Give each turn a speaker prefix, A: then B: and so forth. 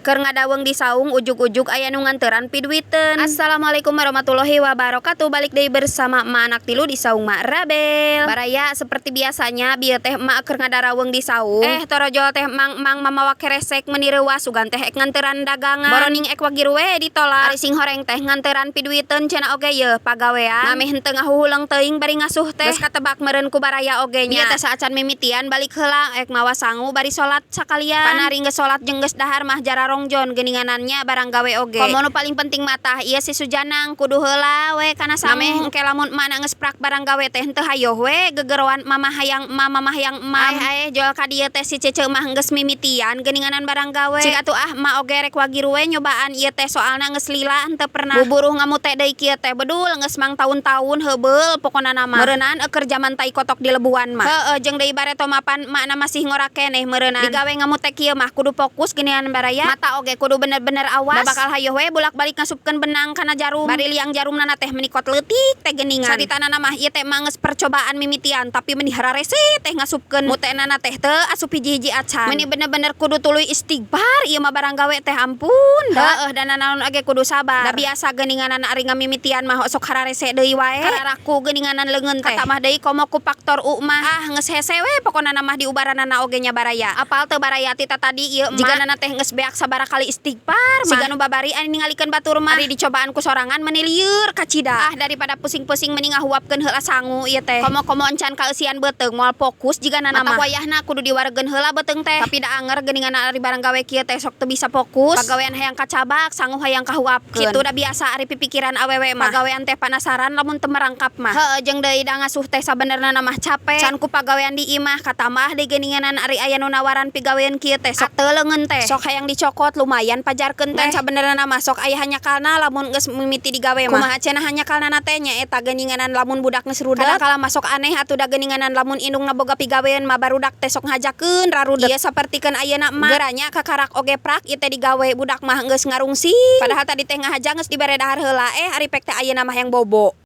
A: Keur ngadaweng di saung, ujug-ujug aya nu nganteran piduiteun. Assalamualaikum warahmatullahi wabarakatuh. Balik deui bersama Emak Anak Tilu di saung Mak Rabel. Baraya, seperti biasanya bieu teh emak keur ngadaraweng di saung. Eh, torojol teh mang-mang mamawa keresek, meuni reuwas, sugan teh ek nganteran dagangan. Boroning ek wagir we ditolak. Ari sing horeng teh nganteran piduiteun cenah oge yeuh pagawean. Nameh henteu ngahuhuleng teuing bari ngasuh teh. Geus katebak meureun ku baraya oge nya. Bieu teh saacan mimitian balik heula ek mawa sangu bari salat sakalian. Pan ari geus salat jeung geus dahar mah jararongjon geuninganannya barang gawe oge. Komo nu paling penting mah ieu si Sujanang kudu heula we kana sangu. Nameh engke lamun emak geus prak barang gawe teh henteu hayoh we gegeroan mama hayang emak, mama hayang emam. Aeh, aeh, jol ka dieu teh si Cece mah geus mimitian geuninganan barang gawe. Cik atuh ah, emak oge rek wagir we nyobaan ieu teh, soalna geus lila henteu pernah. Buburuh ngamute deui kieu teh bedul geus mang taun-taun heubeul pokona mah. Meureunaan eukeun jaman tai kotok di lebuan mah. Heueuh, jeung deui bareto mapan emakna masih ngora keneh meureunaan. Digawe ngamute kieu mah kudu fokus geuningan, baraya. Mata oge kudu bener-bener awas. Da bakal hayoh we bulak-balik ngasupkeun benang kana jarum. Bari liang jarumna teh meuni kot leutik teh geuningan. Saritana mah ieu teh mah geus percobaan mimitian, tapi meuni hararese teh ngasupkeun mutenana teh teu asup hiji-hiji acan. Meuni bener-bener kudu tuluy istighfar ieu mah barang gawe teh, ampun. Heueuh, da nanaon oge kudu sabar. Da biasa geuninganan ari ngamimitian mah sok hararese deui wae. Kararaku geuninganan leungeun teh. Katamah deui komo ku faktor U mah. Ah, geus hese we pokona mah diubaranana oge nya, baraya. Apal teu baraya ti tadi ieu emak? Jiganana teh geus beak sabaraha kali istighfar mah. Siga nu babari anu ningalikeun batur mah. Ari dicobaan ku sorangan meuni lieur kacida. Ah, daripada pusing-pusing mending ngahuapkeun heula sangu ieu teh. Komo-komo encan kaeusian beuteung moal fokus jiganana mah. Matak wayahna kudu diwaregeun heula beuteung teh. Tapi da anger geuningan ari barang gawe kieu teh sok teu bisa fokus. Pagawean hayang kacabak, sangu hayang kahuapkeun. Kitu da biasa ari pipikiran awewe mah. Pagawean teh panasaran lamun teu merangkap mah. Heueuh, jeung deui da ngasuh teh sabenerna mah cape. Can ku pagawean di imah, katambah deui geuninganan ari aya nu nawaran pigawean kieu teh sok teu leungeun teh. Sok hayang dicokot, lumayan pajarkeun teh. Sabenerna mah sok aya hanyakalna lamun geus mimiti digawe mah. Kumaha cenah hanyakalna teh? Nyaeta geuninganan lamun budak geus rudet. Kadang kala mah sok aneh atuh da geuninganan lamun indungna boga pigawean mah barudak teh sok ngajakeun rarudet. Ieu sapertikeun ayeuna emak. Geranya kakarak oge prak ieu teh digawe, budak mah geus ngarungsing. Padahal tadi teh ngahaja geus dibere dahar heula, eh ari pek teh ayeuna mah hayang bobo.